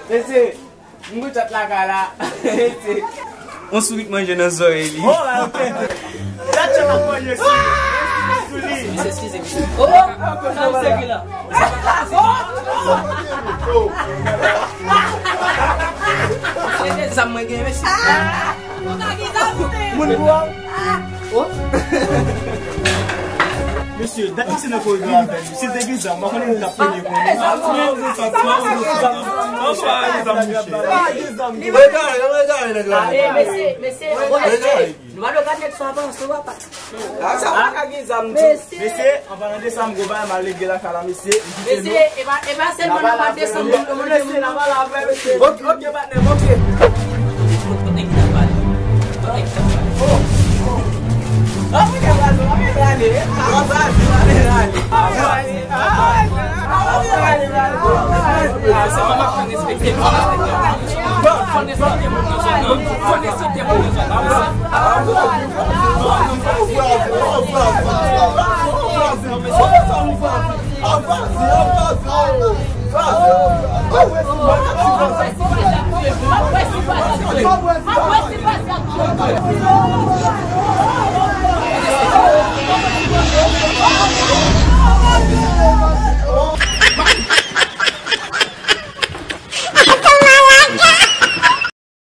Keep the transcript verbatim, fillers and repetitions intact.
Mesye, m gon tchat lakay la. Mesye. On sourit manje nan zòrèy li. Oh, ok. Tchat ap manje sou li. Mesye, eskize, mesye. Oh, oh, sa m sèvi la. Se de zam mwen gen, mesye. Moun bò. Oh. Mesye, dat misye nan koridò avè m. Si te gen zam, m pa konnen li t ap pede konnen. Mesye, mesye, nou pa dwe gad nèg sa avanse, papa. Mesye, an palan de sa, m gon bagay m al regle lakay la, mesye. Mesye, e pa, e pa sèlman nan pa desanm, mesye, nan pa la vre, mesye. Ok, ok, patnè, ok.